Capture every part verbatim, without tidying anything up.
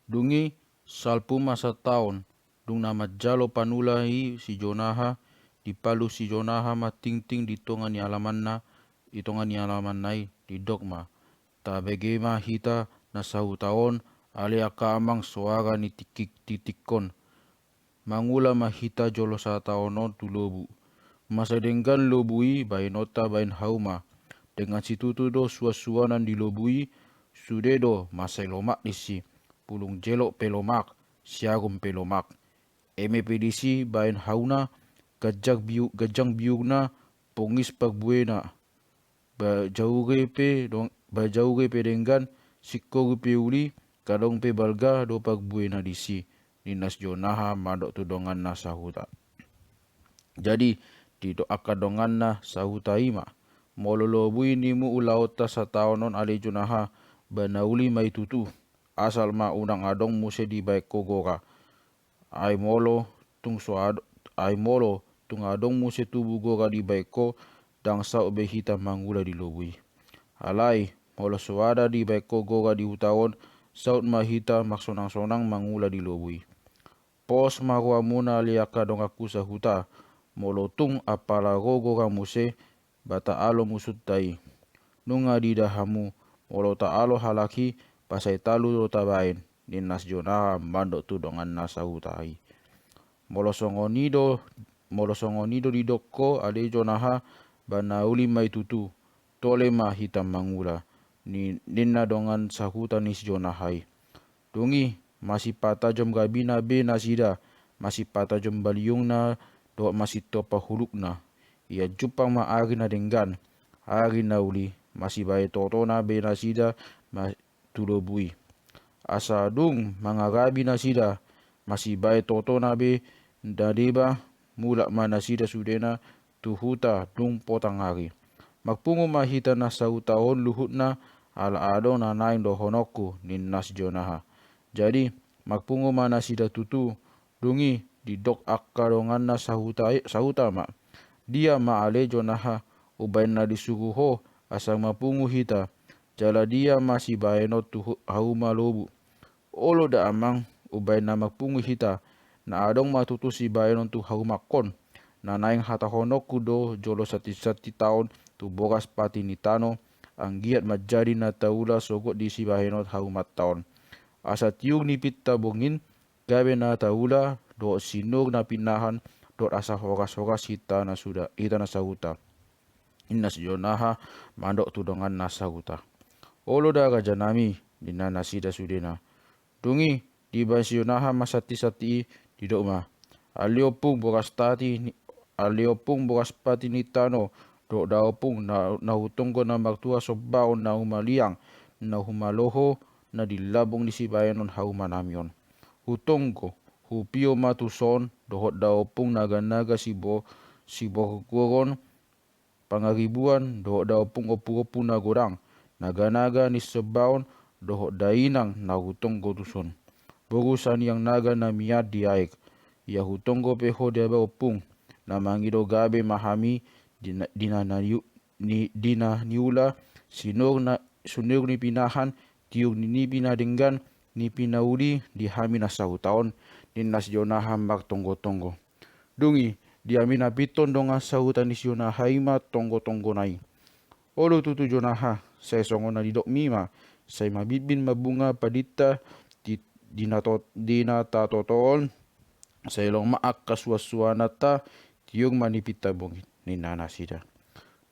Dung i salpu ma sataon, dung na manjalo panula i si Jonaha, dipalus si Jonaha ma tingting di tonga ni alamanna, di tonga ni alamanna i, didok ma: Tabege ma hita na sahuta on, ale angka amang, soara ni tingki-, tingtingkon. Mangula ma hita jolo sataon on tu lobu. Masa denggan lobu i, baenonta baen hauma. Dengan situtu do suansuanan di lobu i, sude do mansai lomak disi. Pulung jelok pe lomak, siarum pe lomak. Eme pe disi baen hauna, ganjang biu-, ganjang biungna, pongis parbuena. Bajaure pe dong-, bajaure pe denggan, singkoru pe uli, kadong pe balga do parbuena disi, ninna si Jonaha mandok tu donganna sahuta. Jadi, didok angka donganna sahuta i ma: Molo lobu i nimu ulaonta sataon on, ale Jonaha, ba na uli ma i tutu. Asal ma unang adong muse dibaen ho gora. Ai molo tung so ad-, ai molo tung adong muse tubu gora dibaen ho, ndang saut be hita mangula di lobu i. Alai, molo so ada dibaen ho gora di huta on, saut ma hita marsonangsonang mangula di lobu i. Pos ma rohamuna, ale angka donganku sahuta, molo tung apala ro gora muse, ba taalo musunta i. Nunga diida hamu, molo taalo halak i, pasai talu do tabaen, ninna si Jonaha mandok tu donganna sahuta i. Molo songon i do, molo songon i do didok ho, ale Jonaha, ba na uli ma i tutu. Tole ma hita mangula, ni-, ninna dongan sahuta ni si Jonaha i. Dung i, masipatajom gabina be nasida, masipatajom baliungna, dohot masitompa hulukna. Ia jumpang ma ari na denggan, ari na uli, masibaen totona be nasida ma-, tu lobu i. Asa dung mangarabi nasida, masibaen totona be na deba, mulak ma nasida sudena tu huta dung potang ari. Marpungu ma hita na sahuta on luhutna, ala adong na naeng dohononku, ninna si Jonaha. Jadi, marpungu ma nasida tutu. Dung i, didok angka donganna sahuta, sahuta ma: Dia ma, ale Jonaha, umbaen na disuru ho, asa marpungu hita? Jala dia ma sibaenon tu hu-, hauma lobu? Olo da, amang, umbaen na marpungu hita, na adong ma tutu sibaenon tu haumangkon. Na naeng hatahononku do jolo santisanti taon tu boras pati ni tano, anggiat manjadi na taula sogot di sibaenon haumanta on. Asa tiur ni pinta bongin, gabe na taula, dohot sinur na pinahan, dohot asa horashoras hita na suda, hita na sahuta. Ninna si Jonaha mandok tu donganna sahuta. Olo da, rajanami, ninna nasida sudena. Dung i, dibaen si Jonaha ma santisanti i, didok ma: Ale ompung boras pati ni, ale ompung boras pati ni tano, dohot da ompung na, na hutonggo na martua sombaon na humaliang, na humaloho, na di lambung ni sibaenon haumanami on. Hutonggo, hupio ma tuson, dohot da ompung naganaga sibo-, siborgoron, pangaribuan, dohot da ompung ompungompu na godang, naganaga ni sombaon, dohot dainang na hutonggo tuson. Boru saniang naga na mian di aek. Ia hutonggo pe ho deba ompung, na mangido gabe ma hami di na, di na, na niu-, ni, di na niula, sinur na, sinur ni pinahan, tiur ni nipi na denggan, nipi na uli di hami na sahuta on, ninna si Jonaha martonggotonggo. Dung i, diaminapithon dongan sahuta ni si Jonaha i ma tonggotonggona i. Olo tutu Jonaha, sai songon na didokmi ma, sai mabinbin ma bunga padinta di, di na to-, di na tatoto on, sai lomak angka suansuananta, tiur ma nipinta bongin, ninna nasida.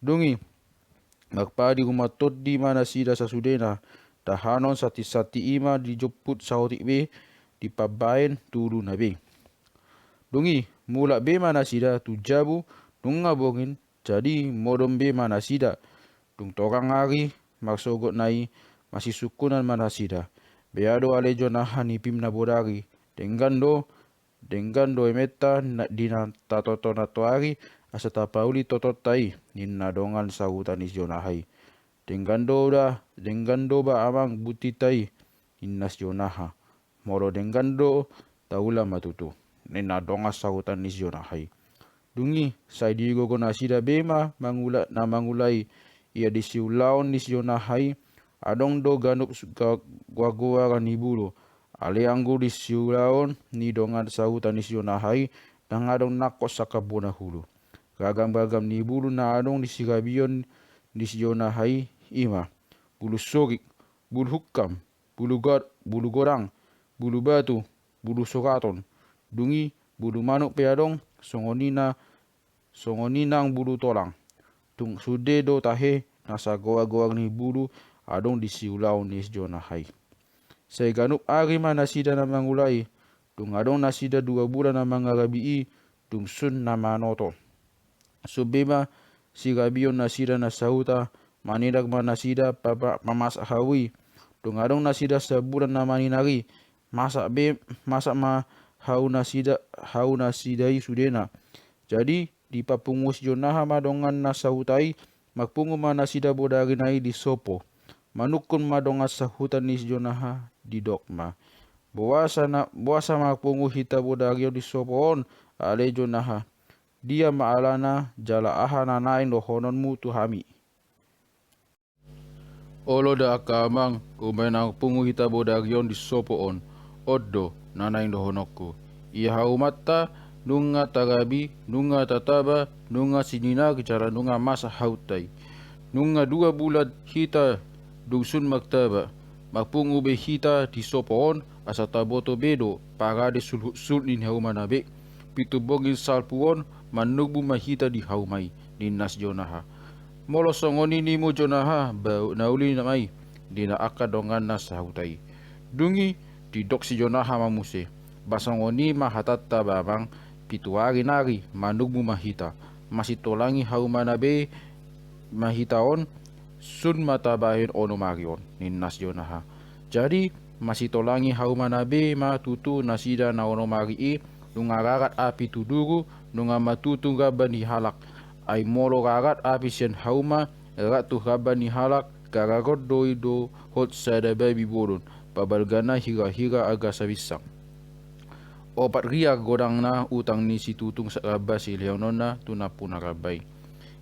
Dung i, marpadi humatondi ma nasida sasudena, dahanon santisanti i ma dijomput saotik be, dipambaen tu uluna be. Dung i, mulak be ma nasida tu jabu, nunga bongin, jadi modom be ma nasida. Dung torang ari, marsogotna i, masisungkunan ma nasida. Bea do ale Jonaha nipim na bodari, denggan do, denggan do ementa na, di na tatoto nantoari, asa tapauli totonta i, ninna dongan sahuta ni si Jonaha i. Denggan do da, denggan do ba amang buntinta i, ninna si Jonaha. Molo denggan do, taula ma tutu, ninna dongan sahuta ni si Jonaha i. Dung i, sai digogo nasida be ma mangula, na mangula i. Ia di siulaon ni si Jonaha i, adong do ganup su-, ga-, goargoaran ni bulo, Alai anggo di siulaon ni dongan sahuta ni si Jonaha i, ndang adong nangkok sangkap bona hulu. Ragam-ragam ni bulu na adong di sigabion ni si Jonaha i, i ma: bulu sorik, bulu hungkam, bulu ga-, bulu godang, bulu batu, bulu sogaton. Dung i bulu manuk pe adong, songon i na, songon i nang bulu tolang. Tung sude do tahe nasa goar-goar ni bulu adong di siulaon ni si Jonaha i. Sai ganup ari ma nasida na mangula i. Dung adong nasida dua bulan na mangarabi i, dung sun na manoto. Sun be ma sigabion nasida na sahuta, maninang ma nasida pa-, pa-, pamasak hau i. Dung adong nasida sabulan na maninang i, masak be, masak ma hau nasida, hau nasida i sudena. Jadi dipapungu si Jonaha ma dongan na sahuta i, marpungu ma nasida bodarina i di sopo. Manungkun ma dongan sahuta ni si Jonaha, didok ma: Boasa na, boasa marpungu hita bodari on di sopo on, ale Jonaha? Dia ma alana jala aha na naeng dohononmu tu hami? Olo da angka amang, umbahen na marpungu hita bodari on di sopo on, on do na naeng dohononku. Ia haumanta nunga tarabi, nunga tataba, nunga sininang jala nunga masak haunta i. Nunga dua bulan hita dung sun martaba. Marpungu be hita di sopo on, asa taboto be do parade sulhut-sulhut ni haumana be. Pitu borngin salpu on manungbu ma hita di hauma i, ninna si Jonaha. Molo songon i nimu Jonaha, ba na uli ma i, ninna angka dongan na sahuta i. Dung i didok si Jonaha ma muse: Ba songon i ma hatanta ba amang, pitu ari nari manungbu ma hita. Masitolangi haumana be ma hita on, sun ma tabahen onom ari on, ninna si Jonaha. Jadi masitolangi haumana be ma tutu nasida na onom ari i. Nunga rarat api tu duru, nunga matutung ramba ni halak. Ai molo rarat api sian hauma, rap tu ramba ni halak, garagon do i dohot sada babi bolon, pabalgana hira-hira arga sabinsang. Opat riak godangna utang ni situtung ramba silehononna tu nampuna ramba i.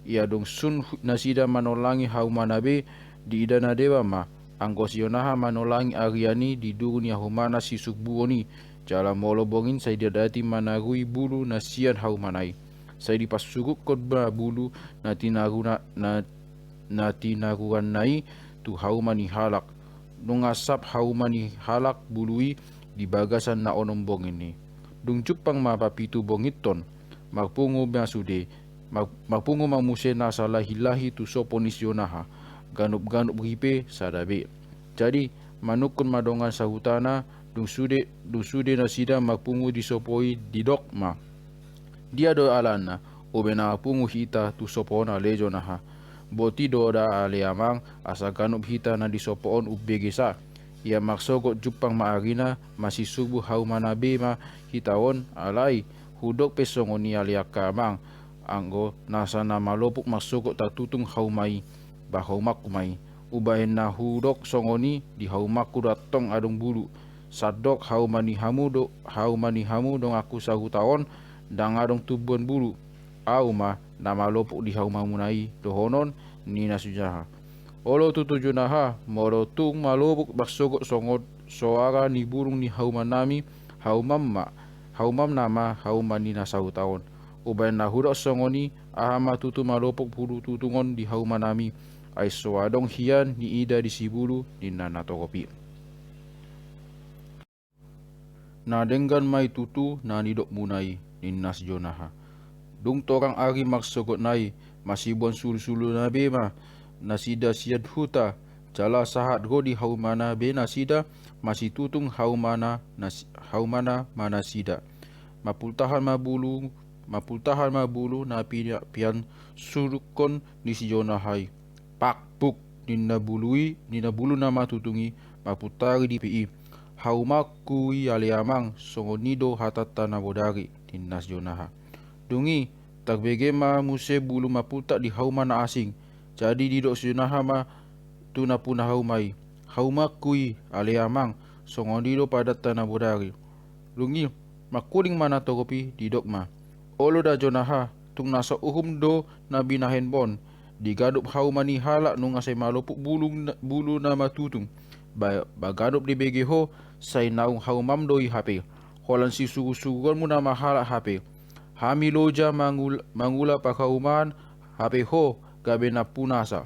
Ia dung sun hu-, nasida manolangi haumana be, diida na deba ma, anggo si Jonaha manolangi arian i di duru ni haumana sisungbuon i, jala molo borngin sai diadati manarui bulu na sian haumana i. Sai dipasurungkon ma bulu na tinaruna-, na, na tinaruanna i tu hauma ni halak. Nunga sap hauma ni halak bulu i di bagasan na onom borngin i. Dung jumpang ma papitu bornginhon, marpungu ma sude, mar-, marpungu ma muse nasa lahi-lahi tu sopo ni si Jonaha, ganup-ganup ripe sada be. Jadi manungkun ma dongan sahutana, dung sude, dung sude nasida marpungu di sopo i, didok ma: Dia do alana, umbahen na marpungu hita tu sopo on, ale Jonaha? Boti do da, ale amang, asa ganup hita na di sopo on umbege sa. Ia marsogot jumpang ma arina, masisungbu haumana be ma hita on. Alai hudok pe songon i, ale angka amang, anggo nasa na malopuk marsogot tatutung hauma i, ba haumangku ma i. Umbahen na hudok songon i, di haumangku do antong adong bulu. Sandok hauma ni hamu do, hauma ni hamu donganku sahuta on, ndang adong tumbuan bulu. Au ma na malopuk di haumamuna i dohonon, ninna si Jonaha. Olo tutu Jonaha, molo tung malopuk marsogot songon soara ni burung ni haumanami, haumam ma, haumam nama hauma ni na sahuta on. Umbahen na hudok songon i, aha ma tutu malopuk bulu tutung on di haumanami? Ai so adong hian niida disi bulu, ninna na torop i. Na denggan ma i tutu na nidokmuna i, ninna si Jonaha. Dung torang ari marsogot nai, masiboan sulu-suluna be ma nasida sian huta, jala sahat ro di haumana be nasida, masitutung haumana nas-, haumana ma nasida. Mapultahan ma bulu, mapultahan ma bulu na pi-, pian surungkon ni si Jonaha i. Pakpuk, ninna bulu i, ninna bulu na matutung i, mapultari di pe i. Haumangku i, ale amang, songon i do hatanta na bodari, ninna si Jonaha. Dung i tarbege ma muse bulu mapultak di hauma na asing. Jadi didok si Jonaha ma tu nampuna hauma i: Haumangku i, ale amang, songon i do padanta na bodari. Dung i mangkuling ma na torop i, didok ma: Olo da Jonaha, tung na so uhum do na binahenmon. Di ganup hauma ni halak nunga sai malopuk bulu, bulu na matutung. Ba, ba ganup dibege ho, sai naung haumam do i hape. Holan sisurusuruonmu nama halak hape. Hami loja mangul-, mangula parhaumaan, hape ho gabe nampunasa.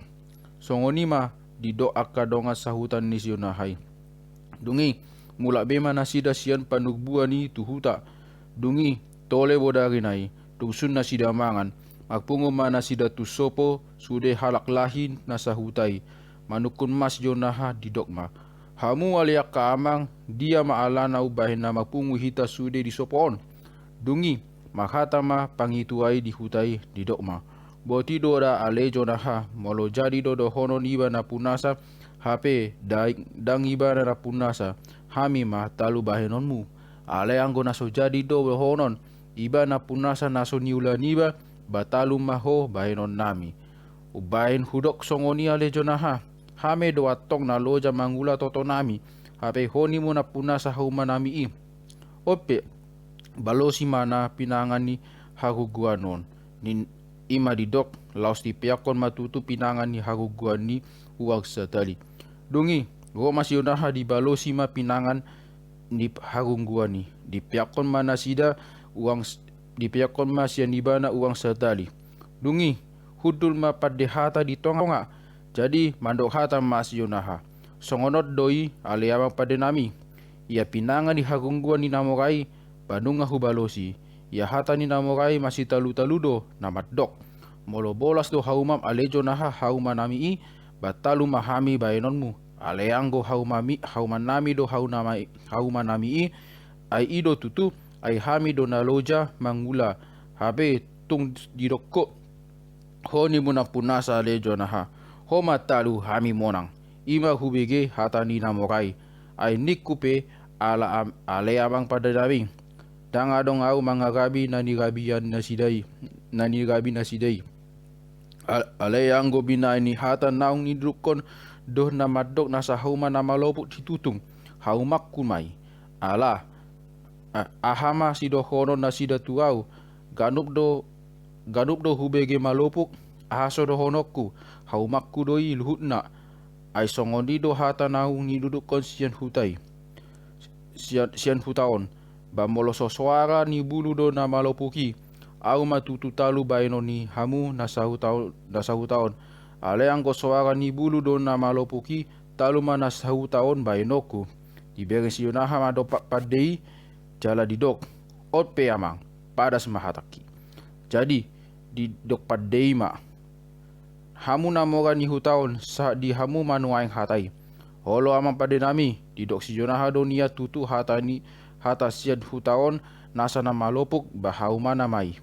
Songon i ma didok angka dongan sahuta ni si Jonah i. Dung i, mulak be ma nasida sian panurbuan i tu huta. Dung i, tole bodarina i, dung sun nasida mangan. Marpungu ma nasida tu sopo, sude halak lahi na sahuta i. Manungkun ma si Jonah, didok ma: Hamu ale angka amang, dia ma alana umbahen na marpungu hita sude di sopo on? Dung i, marhata ma pangitua i di huta i, didok ma: Boti do da ale Jonah, molo jadi do dohonon iba nampunasa, hape dai-, ndang iba nampunasa, hami ma talu bahenonmu. Alai anggo na so jadi do dohonon iba nampunasa na so niula niba, ba talu ma ho bahenonnami. Umbahen hudok songon i ale Jonah, hami do antong na loja mangula totonami, hape ho nimu nampunasa haumanami i. On pe, balosi ma na pinangan ni harungguan on. Nin-, i ma didok, laos dipeakkon ma tutu pinangan ni harungguan i uang satali. Dung i, ro ma si Jonah, dibalosi ma pinangan ni harungguan i. Dipeakkon ma nasida uang s-, dipeakkon ma sian ibana uang satali. Dung i, hundul ma pande hata di tongatonga. Jadi mandok hata ma si Jonah: Songon on do i ale amang pandenami. Ia pinangan ni harungguan ni na mora i, ba nunga hubalosi. Ia hata ni na mora i masitalutalu do na mandok: Molo bolas do haumam ale Jonah haumanami i, ba talu ma hami bahenonmu. Alai anggo haumami, haumannami do haunama-, haumanami i, ai i do tutu, ai hami do na loja mangula. Hape tung didok ho, ho nimu nampunasa ale Jonah, ho ma talu, hami monang. I ma hubege hata ni na mora i. Ai ningku pe, ala am-, ale amang pandenami, ndang adong ahu mangarabi na nirabian nasida i, na nirabi nasida i. Al-, alai anggo binahen ni hata naung nidudukkon dohot na mandok nasa hauma na malopuk situtu, haumangku ma i. Ala, a-, aha ma sidohonon nasida tu ahu? Ganup do, ganup do hubege malopuk, aha so dohononku? Haumangku do i luhutna. Ai songon i do hata naung nidudukkon sian huta i, sian, sian huta on. Ba molo so soara ni bulu do na malopuk i, ahu ma tutu talu bahenon ni hamu na sahuta on, na sahuta on. Alai anggo soara ni bulu do na malopuk i, talu ma na sahuta on bahenonku. Dibereng si Jonah ma dompak pande i, jala didok: On pe amang, padas ma hatangki. Jadi didok pande i ma: Hamu na mora ni huta on, sahat di hamu ma nuaeng hata i. Olo amang pandenami, didok si Jonah do nian tutu hata ni, hata sian huta on, nasa na malopuk ba haumana ma i.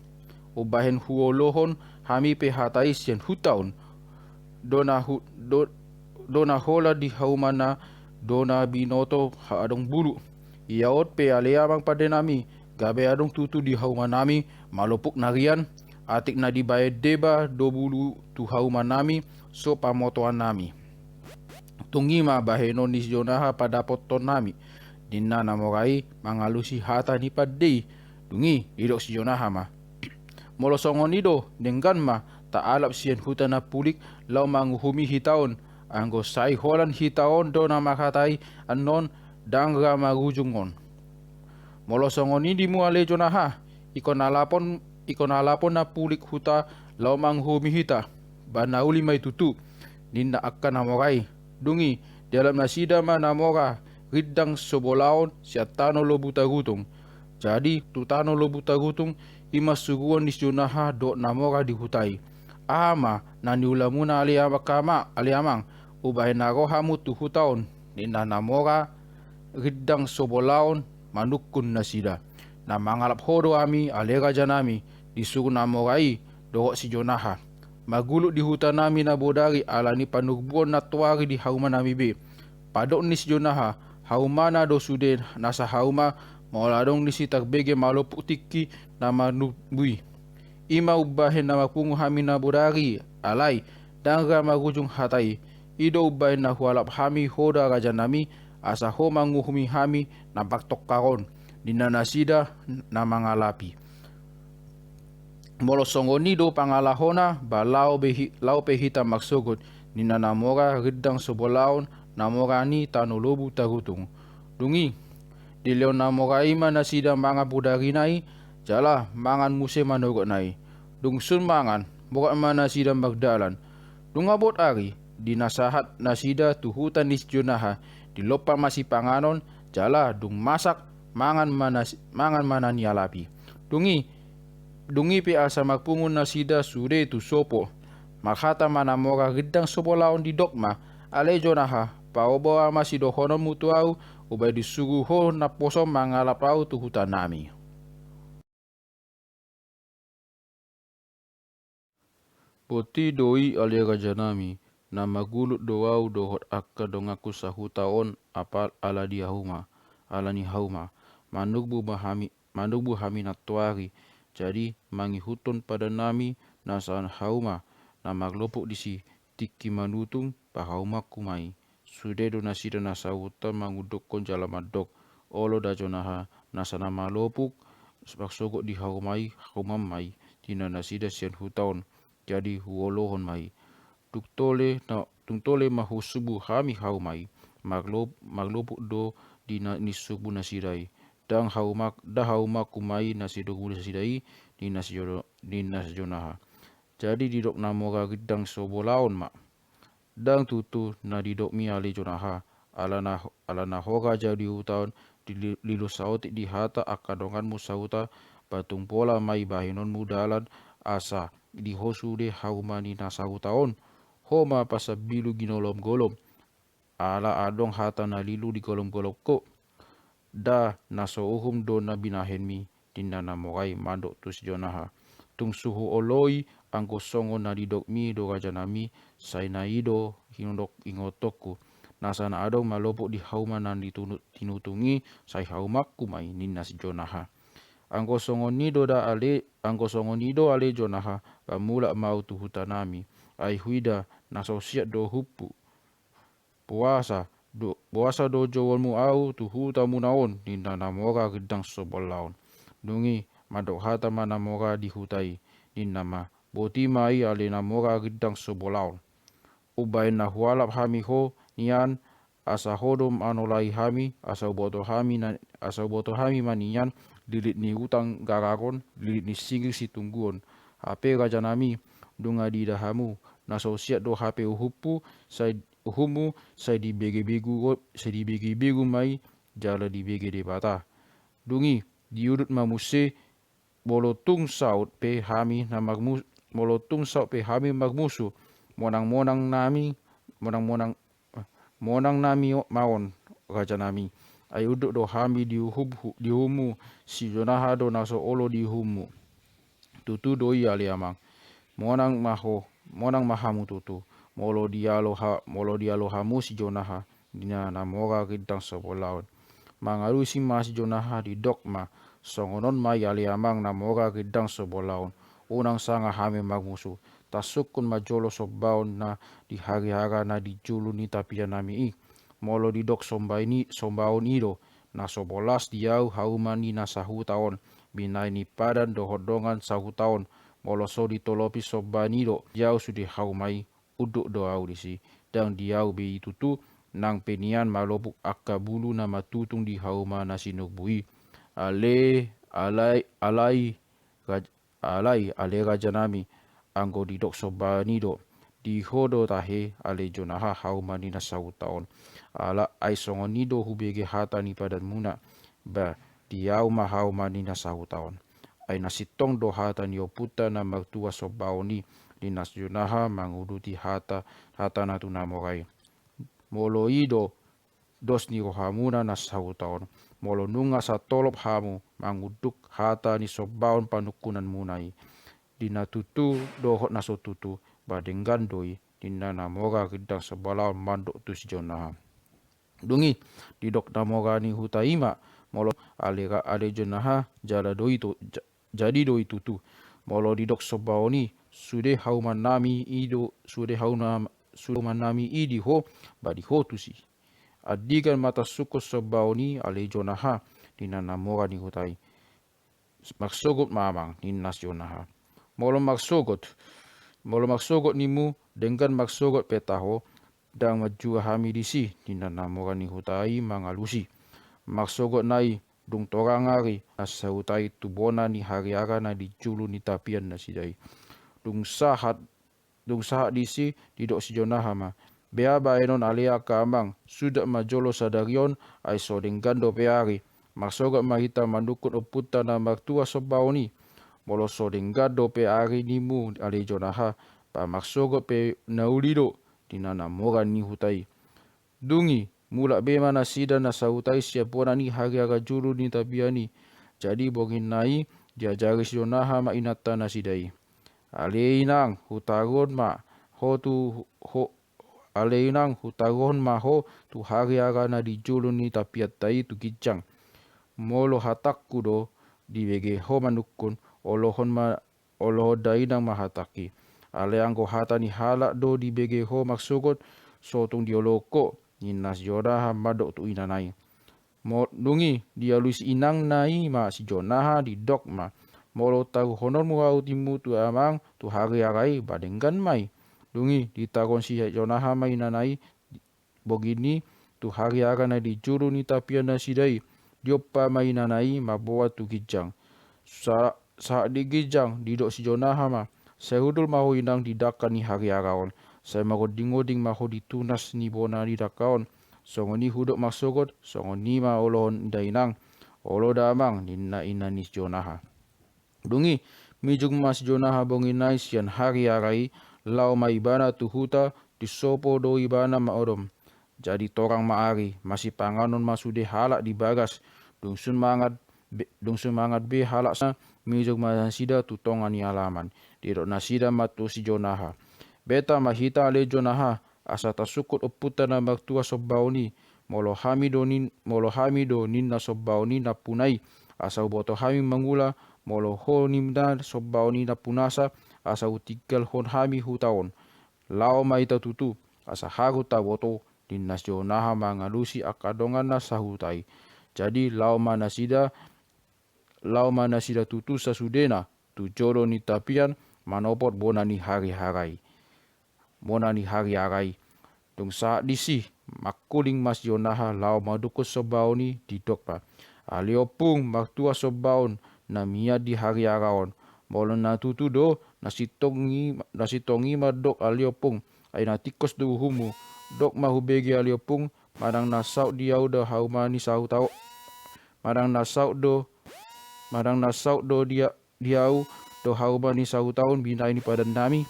Umbahen huolohon hami pe hata i sian huta on. Do na hu-, do, do na holan di haumana do na binoto adong bulu. Ia on pe ale amang pandenami, gabe adong tutu di haumanami malopuk na rian, atik na dibahen deba do bulu tu haumanami so pamotoannami. Tung i ma bahenon ni si Jonah padapothonnami, ninna na mora i mangalusi hata ni pande i. Dung i didok si Jonah ma: Molo songon i do, denggan ma, taalap sian huta na pulik laho manguhumi hita on. Anggo sai holan hita on do na manghatai annon, ndang ra marujung on. Molo songon i dimu ale Jonah, ingkon alapon, ingkon alapon na pulik huta laho manguhumi hita, ba na uli ma i tutu, ninna angka na mora i. Dung i dialap nasida ma na mora rindang sobolaon sian tano Lobu Tagutung. Jadi tu tano Lobu Tagutung, i ma suruon ni si Jonah dohot na mora di huta i. Aha ma na niulamuna ale amang, ale amang, umbahen na ro hamu tu huta on? Ninna na mora rindang sobolaon manungkun nasida. Na mangalap ho do hami ale rajanami, disuru na mora i dohot si Jonah. Magulut di hutanami na bodari ala ni panurbuon nantoari di haumanami be. Pandok ni si Jonah, haumana do sude nasa hauma, molo adong disi tarbege malopuk tingki na manumbu i. I ma umbahen na marpungu hami na bodari, alai ndang ra marujung hata i. I do umbahen na hualap hami ho da rajanami, asa ho manguhumi hami na partongkar on, ninna nasida na mangalapi. Molo songon i do pangalahona, ba laho be hi-, laho pe hita marsogot, ninna na mora rindang sobolaon na mora ni tano Lobu Tagutung. Dung i, dilehon na mora i ma nasida mangan podarina i, jala mangan muse manogotna i. Dung sun mangan, borat ma nasida mardalan. Dung abot ari, di na sahat nasida tu huta ni si Jonaha, dilompa ma sipanganon, jala dung masak, mangan ma nas-, mangan ma na nialap i. Dung i, dung i pe asa marpungu nasida sude tu sopo. Marhata ma na mora rindang so bolaon, didok ma, ale Jonaha, paboa ma sidohononmu tu ahu, umbahen disuru ho naposo mangalap ahu tu hutanami. Boti do i ale rajanami, na margulut do ahu dohot angka donganku sahuta on, apala di hauma, ala ni hauma, manungbu ma hami, manungbu hami nantoari, jadi mangihuthon padannami na sahat hauma, na marlopuk disi, tingki manutung, pahaumanku ma i. Sude do nasida na sahuta mangundukhon jala mandok, olo da Jonaha, nasa na malopuk marsogot di hauma i, haumam ma i, ninna nasida sian huta on, jadi huolohon ma i. Dung tole na, dung tole ma husumbu hami hauma i, marlop-, marlopuk do di na, ni sumbu nasida i. Ndang haumak-, ndang haumakku ma i na sidungbu nasida i, ninna si Jo-, ninna si Jonaha. Jadi didok na mora rindang so bolaon ma. Ndang tutu na didokmi ale Jonaha, ala na, ala na ho raja di huta on, di li-, lilo saotik di hata angka donganmu sahuta, ba tung pola ma i bahenonmu dalan, asa di ho sude hauma ni na sahuta on, ho ma pasambilu ginolom-golom, ala adong hata na lilu di golom-golomko. Nda na so uhum do na binahenmi, ninna na mora i mandok tu si Jonaha. Tung so huoloi, anggo songon na didokmi do rajanami, sai na i do hinondok ingotonku. Nasa na adong malopuk di hauma na nitunu-, tinutung i, sai haumakku ma i, ninna si Jonaha. Anggo songon i do da ale, anggo songon i do ale Jonaha, ba mulak ma ahu tu hutanami. Ai huida, na so siat do uhumhu. Boasa do, boasa do jouonmu ahu tu hutamuna on, ninna na mora rindang so bolaon. Dung i, mandok hata ma na mora di huta i, ninna ma, boti ma i ale na mora rindang so bolaon. Umbahen na hualap hami ho nian, asa ho do manolai hami, asa huboto hami na, asa huboto hami ma nian, lilit ni utang garagon, lilit ni singir situngguon. Hape rajanami, nunga diida hamu, na so siat do hape uhumhu, sai uhummu, sai dibege begu, sai dibege begu ma i, jala dibege Debata. Dung i, diudut ma muse, molo tung saut pe hami na marmu-, molo tung saut pe hami marmusu, monang-monang nami, monang-monang, monang nami o-, ma on, rajanami. Ai unduk do hami di uhum-, di uhummu, si Jonaha do na so olo di uhummu. Tutu do i ale amang. Monang ma ho, monang ma hamu tutu. Molo dialo ha-, molo dialo hamu si Jonaha, ninna na mora rindang so bolaon. Mangalusi ma si Jonaha didok ma, songon on ma i ale amang na mora rindang so bolaon. Unang sanga hami marmusu. Tasungkun ma jolo sombaon na di hariara na di julu ni tapianami i. Molo didok somba ini, sombaon i do, na so bolas di ahu hauma ni na sahuta on, binahen ni padan dohot dongan sahuta on, molo so ditolopi sombaon i do, di ahu sude hauma i, unduk do ahu disi, ndang di ahu be i tutu, nang pe nian malopuk angka bulu na matutung di hauma na sinurbu i. Ale, alai, alai, raj-, Alai, ale rajanami, anggo didok sombaon i do, di ho do tahe, ale Jonaha, hauma ni na sahuta on. Ala, ai songon i do hubege hata ni padanmuna, ba, di ahu ma hauma ni na sahuta on. Ai na sintong do hata ni ompunta na martua sombaon i, ninna si Jonaha manguduti hata, hatana tu na mora i. Molo i do, dos ni rohamuna na sahuta on. Molo nunga satolop hamu mangunduk hata ni sombaon panungkunanmuna i. Di na tutu dohot na so tutu, ba denggan do i, ninna na mora rindang so bolaon mandok tu si Jonaha. Dung i, didok na mora ni huta i ma, molo ale ra-, ale Jonaha, jala do i tu, ja-, jadi do i tutu. Molo didok sombaon i, sude haumannami i do, sude hauna-, sude haumannami i di ho, ba di ho tusi. Andigan ma tasungkun sombaon i ale Jonaha, ninna na mora ni huta i. Marsogot ma amang, ninna si Jonaha. Molo marsogot, molo marsogot nimmu, denggan marsogot pe taho, ndang manjua hami disi, ninna na mora ni huta i mangalusi. Marsogot na i, dung torang ari, na sahuta i tu bona ni hariara na di julu ni tapian nasida i. Dung sahat, dung sahat disi, didok si Jonaha ma: Bea baenon ale angka amang, suda ma jolo sadari on, ai so denggan dope ari. Marsogot ma hita manungkun ompunta na martua sombaon i. Molo so denggan dope ari ninmu ale Jonaha, pamarsogot pe na uli do, di na namoran ni huta i. Dung i, mulak be ma nasida na sahuta i sian bona ni hariara julu ni tapian i. Jadi borngin na i, diajari si Jonaha ma inanta nasida i: Ale inang, hutaruhon ma ho tu ho, ale inang, hutaruhon ma ho tu hariara na di julu ni tapianta i tu ginjang. Molo hatangku do dibege ho manungkun, olohon ma, olohon dainang ma hatangki. Alai anggo hata ni halak do dibege ho marsogot, so tung dioloi ho, ninna si Jonaha mandok tu inana i. Mo-, dung i, dialusi inangna i ma si Jonaha, didok ma: Molo taruhononmu ahu ninmu tu amang tu hariara i, ba denggan ma i. Dung i, ditaruhon si Jonaha ma inana i, borngin i, tu hariara na di julu ni tapian nasida i. Diompa ma inana i mamboan tu ginjang. Sa-, sahat di ginjang, didok si Jonaha ma: Sai hundul ma ho inang di dangka ni hariara on. Sai marondingoding ma ho di tunas ni bona ni dangka on. Songon i hudok marsogot, songon i ma olohon dainang. Olo da amang, ninna ina ni si Jonaha. Dung i, mijur ma si Jonaha borngin na i sian hariara i, laho ma ibana tu huta, disopo do ibana magodom. Jadi torang ma ari, masipanganon ma sude halak di bagas. Dung sun mangan be, dung sun mangan be halak sa, mijur ma nasida tu tonga ni alaman. Didok nasida ma tu si Jonaha: Beta ma hita ale Jonaha, asa tasungkun ompunta na martua sombaon i. Molo hami do nin-, molo hami do ninna sombaon i nampuna i, asa huboto hami mangula, molo ho ninna sombaon i nampunasa, asa hutinggalhon hami huta on. Laho ma hita tutu, asa haru taboto, ninna si Jonaha mangalusi angka dongan na sahuta i. Jadi laho ma nasida, laho ma nasida tutu sasudena, tu jolo ni tapian, manopot bona ni hariara i. Bona ni hariara i. Dung sahat disi, mangkuling ma si Jonaha laho manungkun sombaon i, didok ma: Ale ompung, martua sombaon, na mian di hariara on. Molo na tutu do, na sintong i, na sintong i mandok ale ompung. Ai na tingkos do uhummu. Dok ma hubege ale ompung, manang na saut di ahu do hauma ni sahuta on. Manang na saut do, manang na saut do di a-, di ahu do hauma ni sahuta on binahen ni padan nami.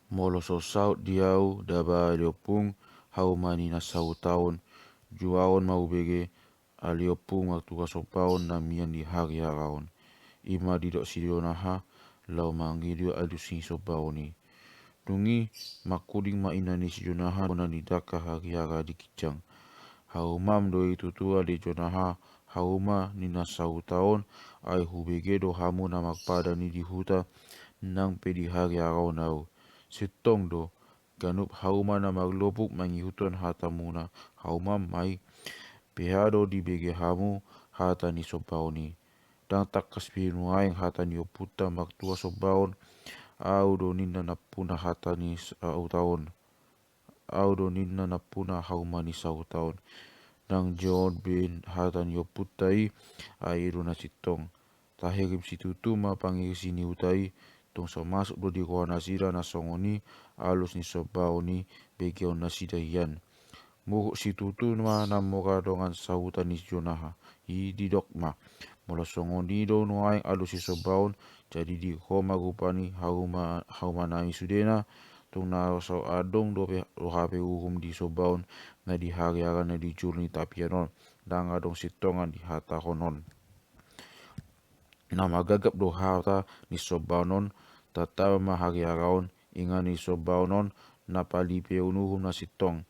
Molo so saut di ahu daba ale ompung hauma ni na sahuta on, juaon ma hubege ale ompung martua sombaon na mian di hariara on. I ma didok si Jonaha laho mangido alus ni sombaon i. Dung i, mangkuling ma ina ni si Jonaha bona ni dangka hariara di ginjang. Haumam do i tutu ale Jonaha, hauma ni na sahuta on, ai hubege do hamu na marpadan i di huta, nang pe di hariara on ahu. Sintong do, ganup hauma na marlopuk mangihuthon hatamuna, haumam ma i. Beha do dibege hamu hata ni sombaon i. Ndang tangkas be nuaeng hata ni ompunta martua sombaon, ahu do ninna nampuna hata ni sahuta on. Ahu do ninna nampuna hauma ni sahuta on. Ndang jonon be hata ni ompunta i, ai i do na sintong. Tahirim situtu ma pangirisi ni huta i, tung so masuk do di roha nasida na songon i alus ni sombaon i begeon nasida hian. Muruk situtu ma na mora dongan sahuta ni si Jonaha i, didok ma: Molo songon i do nuaeng alus ni sombaon, jadi di ho ma rupani hauma, hauma nami sudena, tung na so adong dope roha pe uhum di sombaon na di hariara na di julu ni tapian on, ndang adong sintongan di hatahonon. Na magagap do hata ni sombaon on, tatama ma hariara on, inganan ni sombaon on, na palipeon uhum na sintong.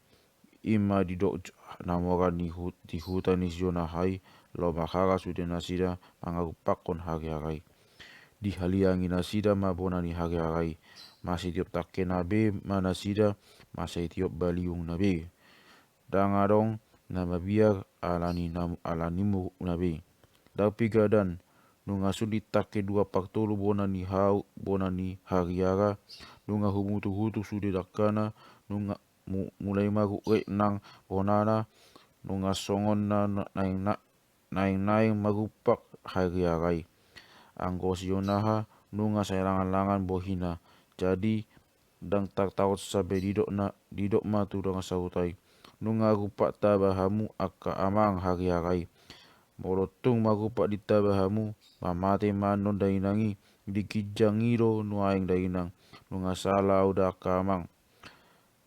I ma didok j-, na mora ni hu-, di huta ni si Jonaha i, laho marhara sude nasida mangarumpakkon hariara i. Dihaliangi nasida ma bona ni hariara i, masitiop tangkena be ma nasida, masitiop baliungna be. Ndang adong na mabiar ala ni na, ala ni murukna be. Ndang piga dan, nunga sulit tangke dua partolu bona ni hau-, bona ni hariara, nunga humuturhutur sude dangkana, nunga mu-, mulai marukrik nang bonana, nunga songon na, na, naeng, na, naeng-naeng marumpak hariara i. Anggo si Jonaha nunga sai langan-langan bohina, jadi ndang tartaon sampe didok na, didok ma tu dongan sahuta i: Nunga rumpak taba hamu angka amang hariara i. Molo tung marumpak ditaba hamu, mamate ma annon dainang i, di ginjang i do nuaeng dainang. Nunga sala au da angka amang.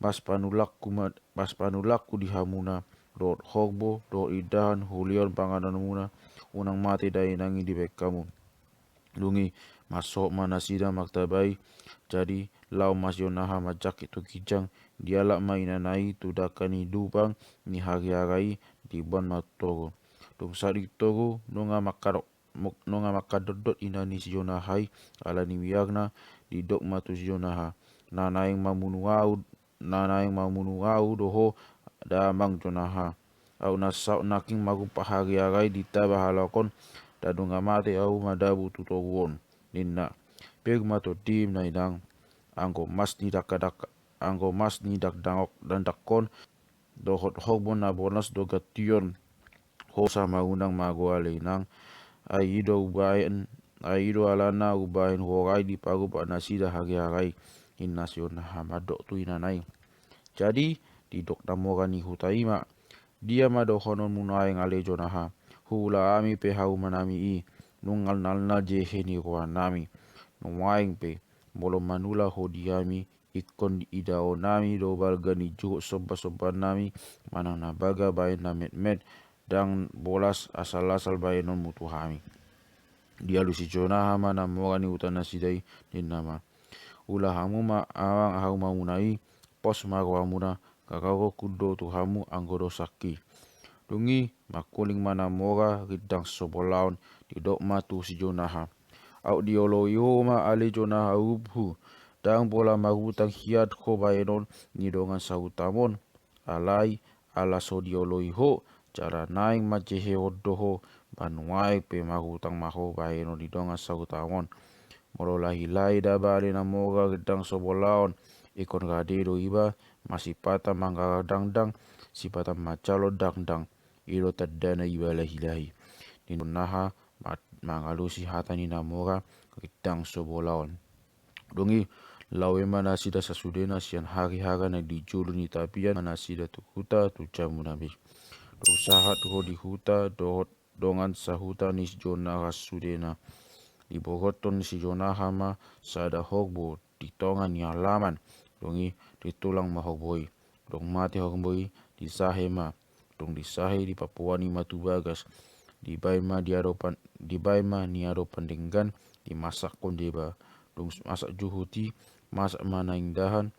Mas panulakku ma-, mas panulakku di hamuna, dohot horbo, dohot indahan, hulehon panganonmuna, unang mate dainang i dibahen hamu. Dung i, mansohot ma nasida martabai, jadi laho ma si Jonaha manjangkit tu ginjang, dialap ma inana i tu dangka ni lubang ni hariara i, diboan ma tu toru. Dung sahat di toru, nunga mangkadok-, mo-, nunga mangkadondot ina ni si Jonaha i, ala ni biarna, didok ma tu si Jonaha: Na naeng mamunu au, na naeng mamunu au do ho da amang Jonaha. Au na saut nangkin marumpak hariara i ditaba halak on, ndang nunga mate au madabu tu toru on, ninna. Pir ma tondim na inang, anggo mas ni dangka-dangka, anggo mas ni dangdangok-, dangdangkon, dohot horbo na bolas do gantion ho sama unang mago ale inang, ai i do ubahen, ai i do alana ubahen horai diparumpak nasida hariara i, ninna si Jonaha mandok tu inana i. Jadi, didok na mora ni huta i ma: Dia ma dohononmu nuaeng ale Jonaha, huula hami pe haumanami i, nungngal nalna jehe ni rohanami. Nuaeng pe, molo manula ho di hami, ingkon idaonami do balga ni juhut somba-sombannami, manang na baga bahen na metmet, ndang bolas asal-asal bahenonmu tu hami. Dialusi Jonaha ma na mora ni huta nasida i, ninna ma: Ula hamu ma amang haumamuna i, pos ma rohamuna, garohonku do tu hamu anggo dosangki. Dung i, mangkuling ma na mora rindang sobolaon, didok ma tu si Jonaha: Aut dioloi ho ma ale Jonaha urupu, ndang pola marutang hian ho bahenon ni dongan sahutam on. Alai, ala so dioloi ho, jala naeng manjehehon do ho, ba nuaeng pe marutang ma ho bahenon ni dongan sahutam on. Molo lahi-lahi da bale na mora rindang sobolaon, ingkon rade do iba, masipata manggarar dangdang, sipata manjalo dangdang. I do tandana iba lahi-lahi. Ninna Jonaha ma-, mangalusi hata ni na mora rindang sobolaon. Dung i, laho ma nasida sasudena sian hariara na di jolo ni tapian ma nasida tu huta tu jamuna be. Dung sahat ro di huta dohot dongan sahuta ni si Jonaha sasudena, dibotohon ni si Jonaha ma sada horbo di tonga ni alaman. Dung i, ditulang ma horbo i. Dung mate horbo i, disahe ma. Dung disahe, dipapoan i ma tu bagas. Dibaen ma di adopan, dibaen ma di adopan denggan, dimasakhon deba. Dung masak juhut i, masak ma na indahan,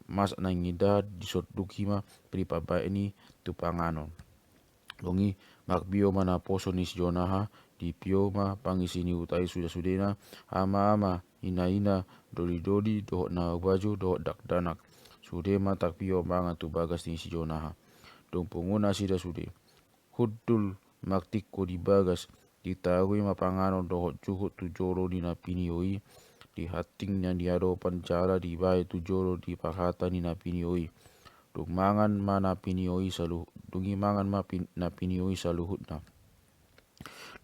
masak na indahan, disonduk i ma, dipabaen i tu panganon. Dung i, marpio ma naposo ni si Jonaha, dipio ma pangisi ni huta i sude-sudena, ama-ama, ina-ina, doli-doli, dohot na ubajo, dohot dakdanak. Sude ma tarpio mangan tu bagas ni si Jonaha. Dung pungu nasida sude, hundul martingko di bagas, ditaruhi ma panganon dohot juhut tu jolo ni na pinio i, di hanting na di adopan jala dibaen tu jolo di parhata ni na pinio i. Dung mangan ma na pinio i saluhut, dung i mangan ma pin-, na pinio i saluhutna.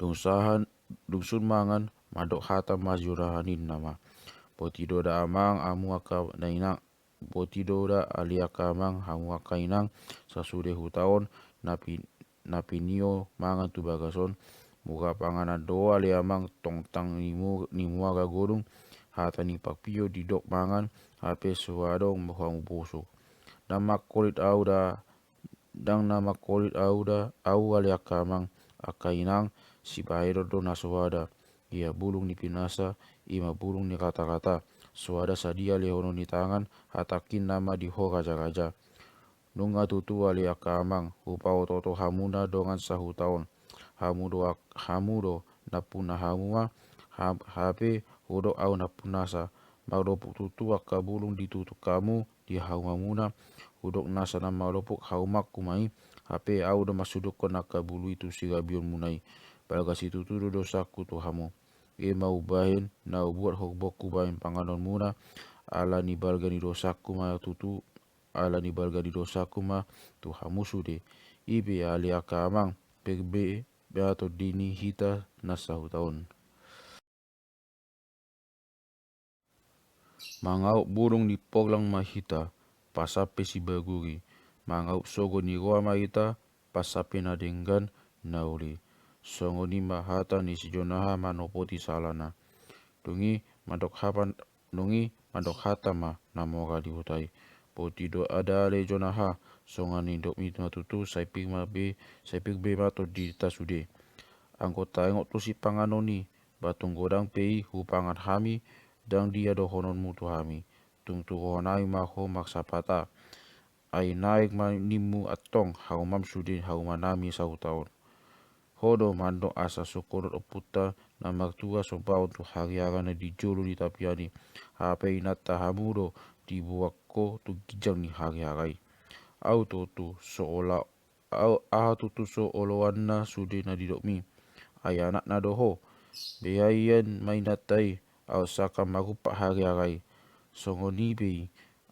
Dung sahat, dung sun mangan, mandok hata ma si Jonaha, ninna ma: Boti do da amang hamu angka dainang, boti do da ale angka amang hamu angka inang, sasude huta on, na pi-, na pinio mangan tu bagas on, mura panganan do ale amang tongtang ni mu-, ni muara godung, hata ni parpio didok mangan, hape so adong hamu boso. Ndang mangkolit au da, ndang na mangkolit au da, au ale angka amang, angka inang, sibahenon do na soada. Ia bulung ni pinasa, i ma bulung ni rata-rata. Soada sadia lehonon ni tangan, hatangkin nama di ho raja-raja. Nunga tutu ale angka amang, hupaoto-oto hamuna dongan sahuta on. Hamu do ak-, hamu do, nampuna hamu ma, ha-, hape hudok au nampunasa. Mardopuk tutu angka bulung ditutuk hamu, di haumamuna, hudok nasa na mardopuk haumangku ma i, hape au do mansudukkon angka bulu i tu sirabionmuna i. Balga situtu do dosangku tu hamu. I ma umbahen na hubuat horbongku bahen panganonmuna, ala ni balga ni dosangku ma tutu, Ala ni balga ni dosangku ma tu hamu sude. I pe ale angka amang, pe be, be tondi ni hita na sahuta on. Mangauk burung ni poglang ma hita, pasampe sibaguri. Mangauk sogo ni roha ma hita, pasampe na denggan na uli. Songon i ma hata ni si Jonaha manopoti salana. Dung i mandok hata ma na mora di huta i. Boti do ale Jonaha, songon na nidokmi ma tutu, sai pir ma be, sai pir be ma tondinta sude. Anggo taingot tu sipanganon i, batung godang pe i hupangan hami, ndang dia dohononmu tu hami. Tung turuhon hami ma ho marsapata. Ai naeng ma nimmu antong harumam sude harumanami sahuta on. Ho do mandok asa sungkunon ompunta na martua sombaon tu hariara na di jolo ni tapian i. Hape inanta hamu do diboan ho tu ginjang ni hariara i. Au tutu so olo, au, aha tutu so oloanna sude na nidokmi. Ai anakna do ho. Beaion ma inanta i, aut sangkap marumpak hariara i. Songon i pe i,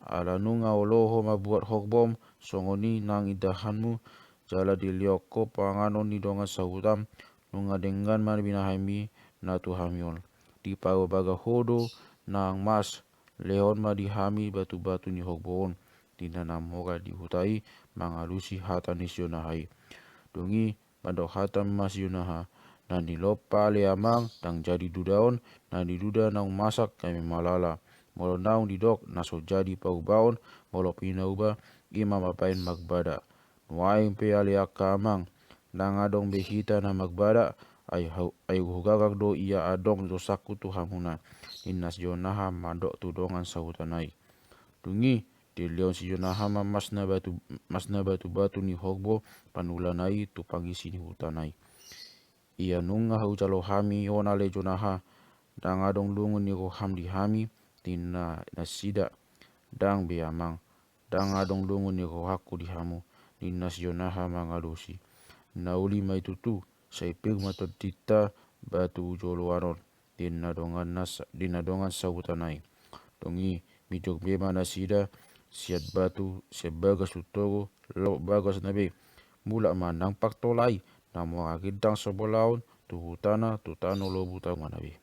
ala nunga olo ho mambuat horbom, songon i nang indahanmu, jala dilehon ho panganon ni dongan sahutam, nunga denggan ma binahenmi na tu hami on. Dipabaga ho do nang mas, lehon ma di hami batubatu ni horbo on, ninna na mora di huta i mangalusi hata ni si Jonaha i. Dung i, mandok hata ma si Jonaha, na nilompa ale amang, ndang jadi dudaon, na niduda naung masak gabe malala. Molo naung didok na so jadi paubaon, molo pinauba, i ma mambahen marbadak. Nuaeng pe ale angka amang, ndang adong be hita na marbadak, ai hau-, ai hugarar do ia adong dosangku tu hamuna, ninna si Jonaha mandok tu dongan sahutana i. Dung i, dilehon si Jonaha ma masna batu, masna batubatu ni horbo panulana i tu pangisi ni hutana i. Ia nunga hujalo hami on ale Jonaha, ndang adong lungun ni roham di hami, ninna nasida. Ndang be amang, ndang adong lungun ni rohangku di hamu, ninna si Jonaha mangalusi. Na uli ma i tutu, sai pir ma tondinta batu joloan on, ninna dongan na sa-, ninna dongan sahutana i. Dung i, mijur be ma nasida, sian batu, sian bagas tu toru, laho bagasna be. Mulak ma nang partolai, na mora rindang so bolaon, tu hutana, tu tano lobu tarumana be.